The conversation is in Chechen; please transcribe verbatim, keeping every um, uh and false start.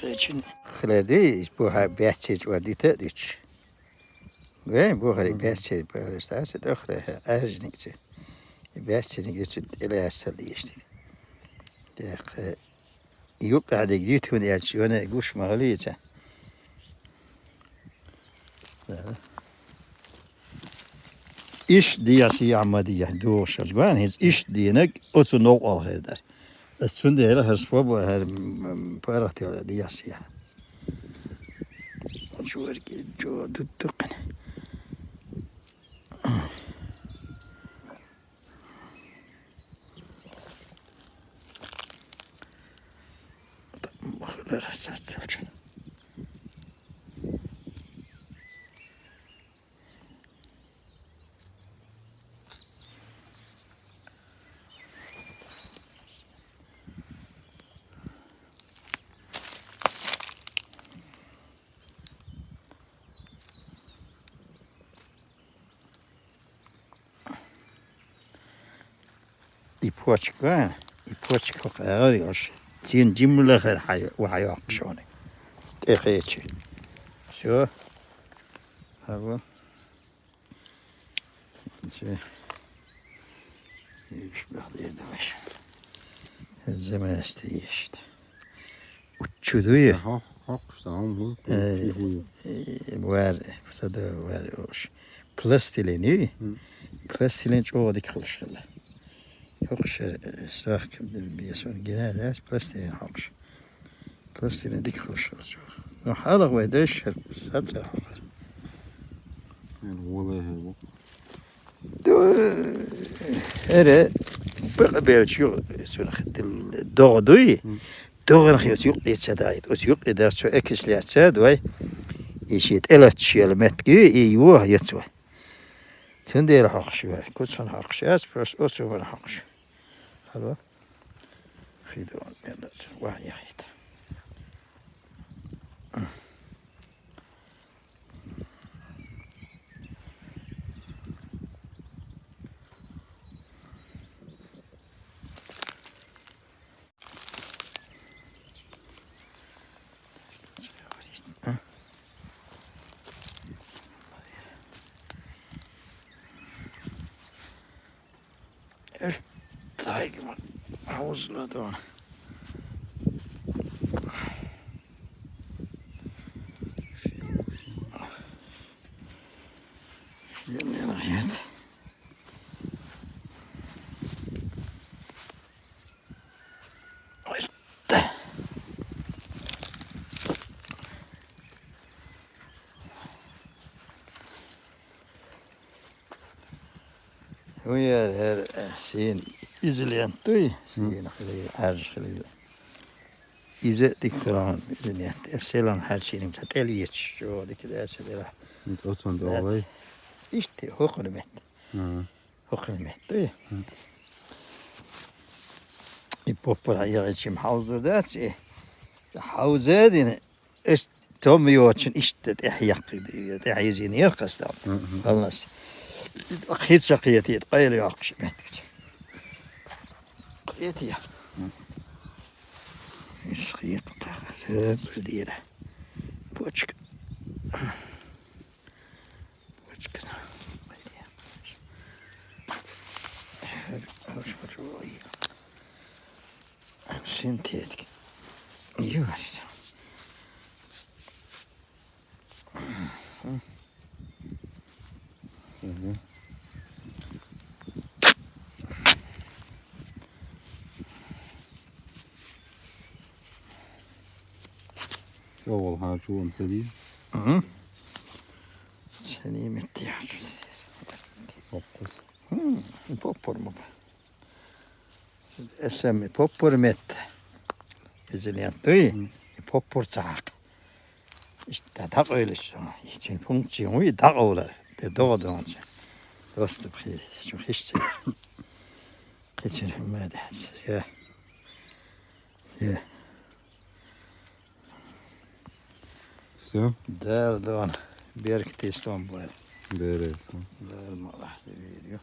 Эчин хилар ди, бухар бяцци чӀор дита дич. Ве, бухар бяцци, бухар стаси тохра, аржник чи. Бяцци ник ицу тӀелаясал дийшник. Так, э, юкъа дик дитун яч, ёна гуш магали ца. Да. Иш дияси яма дия, душар гван, хиз иш динак, оцу нов алхайдар. Эс цундела хар спобо, хар, м, м, парахтела дияси я. Чуверки, чу дуттукъин. Махлар сацалча. И почка, и почка хӀу къагӀар йош. Цин жимла хер хьай-, ва хьайоахъ шони. ТӀехечи. Всё. Хьава. Чи. Иш бахдир даваш. Замасти ишт. Учудуй. Хо-, хокуш да, он бу. Э, Ихуй. Э, вар, сада вар ош. Пластилин, и? М. Пластилин чӀогӀа дика хулаш хилла. Хокуш, э, сах, биясон гина дас, пластилин хокуш. Пластилин дика хулаш хилла чӀогӀа. Ну, хьалах вай даш, сацар хокуш. Эн гӀолай хӀер бу. Ду, эре, бакъ белчи ю, сунах дил догъ дуй. М. Догъан хи оц юкъ ица даит. Оц юкъ ида цо экис ляца дуй. Иши тӀелач ял метги, и юа яцва. Цундела хьокхуш вар. Куцун хьокхуш яц, просто оцу вар хьокхуш. Хало? Хидо, ва яхит. Тайгма. Аузладон. Нет. Уяр, эр, э, син изилен туй, син хили, арж хили. Изе дик хилан изилен. Эселан хар шиним та тел ич, жо дик да эсе дела. Отон долай. Иште хокур мет. Хокур мет. Э. И поппура яга чим хаузур да чи. Хаузедин эс том йочин иште тяхьяк, тяхьизин яркастам. Халнас. Хит сакиятит къайли яхш мет. Къиятия. Ис къият та. Леб дира. Почка. Почка. Синтетик. Юрис. Yol ha çuğun seni. Hı hı. Seni mi ihtiyaç? Dokuz. Hı, popor mu? Esem popor met. Ezilyan duy. Popor çak. İşte tak öyle işte. İçin funksion uy tak olar. De doğdu onun için. Dostum, şu hiç şey. Geçirmedi. Ya. Ya. Все. Дер дон. Берг тестон бар. Береса. Дер малах берио.